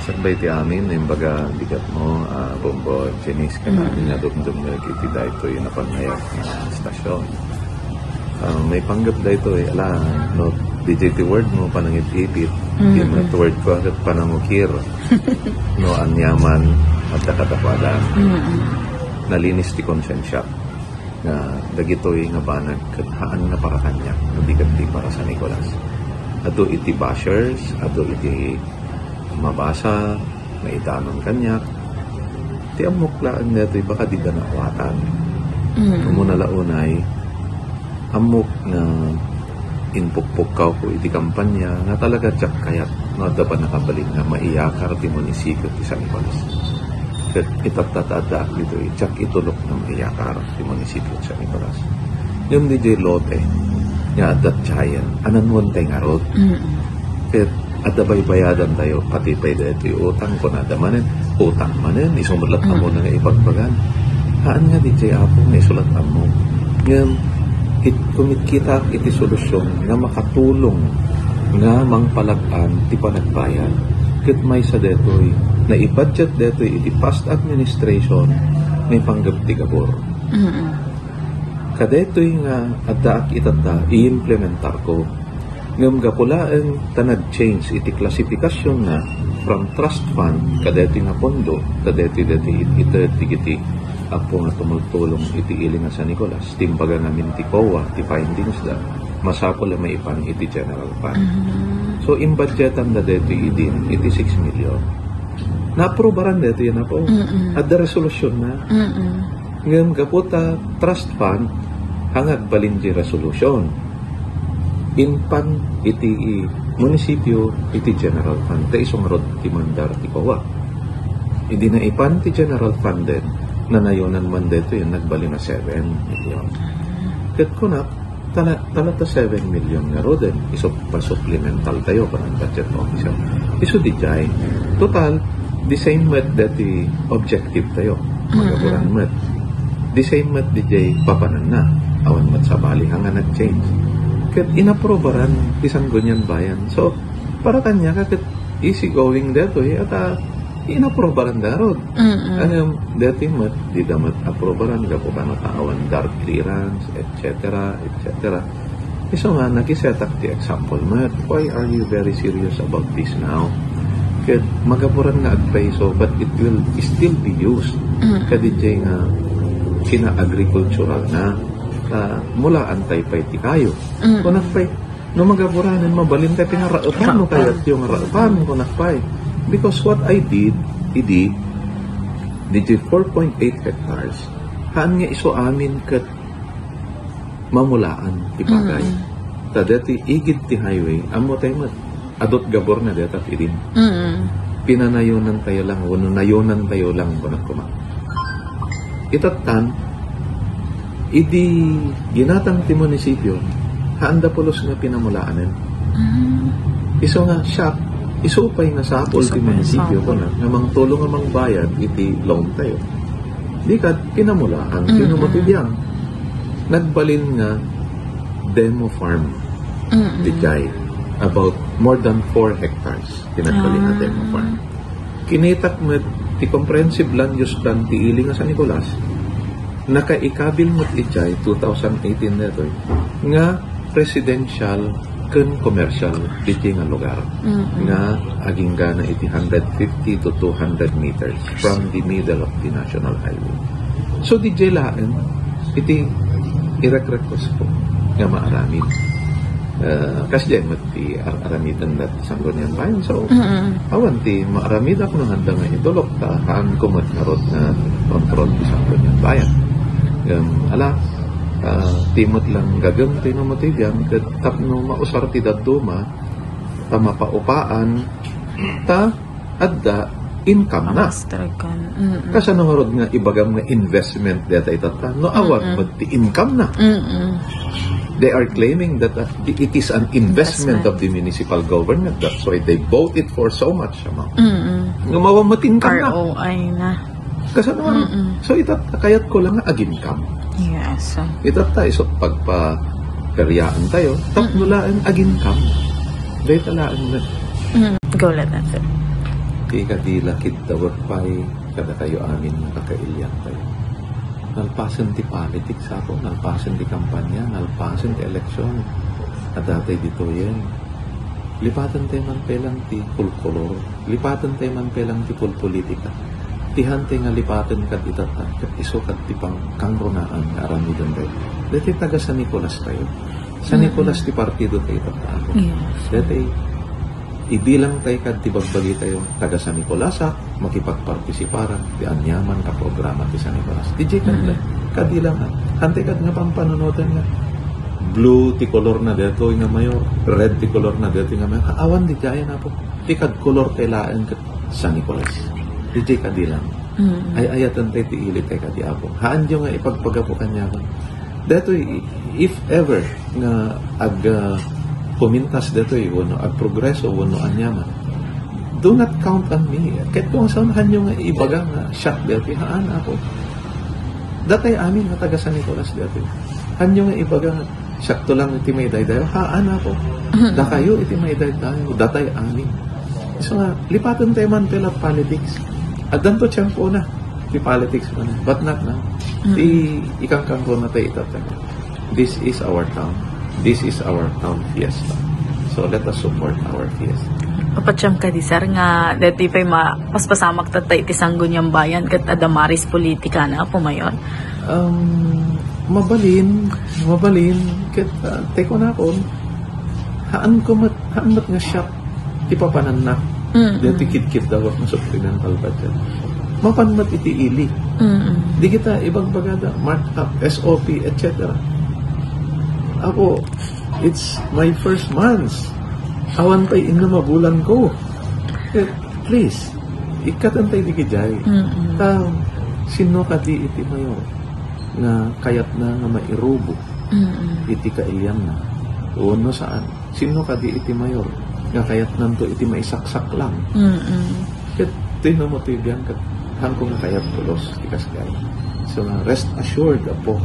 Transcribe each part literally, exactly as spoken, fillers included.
Sakbay ti amin, imbaga, dikat mo, ah, Bombo, Janice, ken amin nga dumdumngeg iti daytoy nga pangayat nga stasyon. Ah, maipanggep daytoy, ala, no, D J ti word mo, panangipipit, di met word ko, ket panangukir. No, aniaman, adda kadakuada. Nalinis ti konsensiak nga dagitoy nga banag ket haan nga para kaniak, no di ket ti para San Nicolas. Adu iti bashers, adu iti mabasa, maidanon kaniak. Ti ammok laeng daytoy baka dida naawatan. Umuna la unay, ammok nga impukpukkawko iti kampanya nga talaga diak kayat no adda pannakabalin nga maiyakar ti munisipio ti San Nicolas. Ket itatta ta addaak ditoy, diak itulok nga maiyakar ti munisipio ti San Nicolas. Ngem diay lote nga adda giant, ananwentay ngarud. Ket adda baybayadantayo, pati pay daytoy utang, kunada manen, utang manen, isu met latta ammo nga ipagbagan. Haan nga diay, Apo, nga isu latta ammo. Ngem, it-, kumitkitaak iti solusyon nga makatulong nga mangpalag-an ti panagbayad. Ket maysa daytoy, naibudget daytoy iti past administration, maipanggep ti gabur. Kadaytoy nga addaak itatta, iimplementarko. Ngem gapu laeng ta nag-change iti classification na from trust fund kadaytoy nga pondo, kadaytoy daytoy it-, ited dagiti Apo nga tumultulong iti ili nga San Nicolas. Ti imbaga ngamin ti COA, ti findings da, masapul a maipan iti general fund. So, imbudgetan da daytoy idin, iti six million. Naaprubaran daytoy, Apo. Adda resolution na. Ngem gapu ta trust fund, haan nga agbalin diay resolution. Impan iti munisipio iti general fund, ta isu ngarud ti mandar ti COA. Idi naipan ti general fund den, nanayonan man daytoy, nagbalin a seven million. Ket kunak, tala-, talaga seven million ngaruden, isu pa supplemental tayo, parang budget officer. Isu diay. Total, the same met daytoy objective tayo. Magaburan met. The same met diay papananna. Awan met sabali nga nag-change. Ket inaprobaran ti Sangguniang Bayan. So, para kaniak ket easy going daytoy, ata inaprobaran da ngarud. Ngem, daytoy met, dida met aprobaran, gapu ta awan DAR clearance, et cetera, et cetera. Isu nga, nakisetak ti example met, why are you very serious about this now? Ket magaburan nga agpayso, but it will still be used. Kadi diay nga kina-agricultural na, ta mulaan tay pay ti kayo. Kunak pay, no magaburanen, mabalin tay pinaraepan, no kayatyo nga raepan, kunak pay. Because what I did, idi, diay four point eight hectares, haan nga isu amin ket mamulaan ti bagay. Ta daytoy igid ti highway, ammo tay met, adut gaburna dayta ti idin. Pinanayonan tayo lang, wenno nayonan tayo lang, kunak koma. Itattan, idi ginatang ti munisipio, haanda pulos nga pinamulaanen. Isu nga siak, isu pay nga sapul ti munisipio, kunak, nga mangtulong nga mangbayad iti loan tayo. Di ket pinamulaan, mm-mm, ti biang. Nagbalin nga demo farm. Mm-mm. Diay, about more than four hectares, ti nagbalin nga demo farm. Kinitak met ti comprehensive land use plan ti ili nga San Nicolas, nakaikabil met idiay two thousand eighteen daytoy, nga residential ken commercial iti nga lugar, mm-mm, nga aginggana iti hundred fifty to two hundred meters from the middle of the national highway. So, didiay laeng iti irekrekwestko nga maaramid. Eh, kasdiay met ti ar-, aramiden dati Sangguniang Bayan. So, mm-mm, awan ti maaramidak no haanda nga itulok ta haanko met ngarud nga kontrol ti Sangguniang Bayan. Ngem, ala, ah, ti met lang gagem ti no matibian ket tapno mausar ti dadduma, ta mapaupaan, ta adda income na. Master kan. Mm-mm. Kasano ngarud nga ibagam nga investment deta itatta? No, awan, mm-mm, met ti income na. Mm-mm. They are claiming that, uh, it is an investment, investment, of the municipal government. That's why they bought it for so much amount. Mm-mm. Nga mawa met income na. R O I na. Kasano nga? Mm-mm. So, itatta, kayatko lang nga aginkam. Yes. Itatta, isu pagpaperiaan tayo, tapno, mm-mm, laeng aginkam. Dayta laeng na. Mm. Go, let that sit. Ti kadi la kiddawek pay kadakayo amin nga kakailiantayo. Nalpasen ti politics, apo, nalpasen ti kampanya, nalpasen ti eleksyon. Adda tay ditoyen. Lipaten tay man pay lang ti kulkulor. Lipaten tay man pay lang ti pulpolitika. Ti han tay nga lipaten kad itatta, ket isu kad ti pangkangrunaan nga aramiden tayo. Dati taga San Nicolas tayo. San Mm. Nicolas ti partido tayo itatta, apo. Yes. Dati ibilang tay kad ti bagbagi tayo, taga San Nicolas, ah, makipagpartisiparan ti aniaman a programa ti San Nicolas. Di jay kad Mm. kadi lang, ah. Hantay kad nga pampanunotan nga blue ti kolor na detoy nga mayor, red ti kolor na detoy nga mayor. Awan di jayan, apo. Ti kad kolor tay laeng ket San Nicolas. Di jay kadi lang. Mm. Ay-ayaten tay ti ili tay kadi, apo. Haanyo nga ipagpagapu kaniaman. Detoy, if ever nga ag, ah, pumintas detoy, wenno agprogreso, wenno aniaman, do not count on me. Ket kung saan, haanyo nga ibaga nga siak detoy, haan, apo. Datay amin nga taga San Nicolas detoy. Haanyo nga ibaga nga siakto lang iti maidaydayaw, haan, apo. Mhm. Dakayo iti maidaydayaw, datay amin. So nga, lipaten tayo man pay la politics. Addanto tiempo na ti politics man, but not now. Mm. Ti ikangkangko na tayo itatta. This is our town. This is our town fiesta. So let us support our fiesta. Mapatiam kadi, sir, nga dati pay ma-, paspasamak tatta iti Sangguniang Bayan ket adda maris politika na, Apo Mayor? Um, mabalin, mabalin, ket, ah, tay kunakon, haan ko met, haan met nga siak ti papananna. Mm-mm. Dati kidkiddawak nga supplemental budget. Mapan met iti ili. Mm-mm. Di kita ibagbagada, mark up, S O P, et cetera. Apo, it's my first months. Awan pay innem a bulan ko. Eh, please, ikkaten tay di kijay. Mm-mm. Ta, sino kadi iti mayor nga kayatna nga mairubo Mm-mm. iti kailianna? Wenno saan? Sino kadi iti mayor nga kayatnanto iti maisaksak lang? Mm-mm. Ket ti no mo ti biang ket hanko nga kayat pulos ti kasjay. So, nga rest assured, Apo,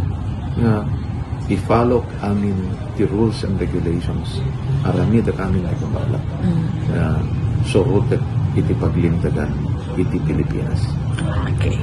nga i-follow amin ti rules and regulations. Aramidek amin ti kababalak. Mm. Nga surotek iti paglintegan iti Pilipinas. Okay.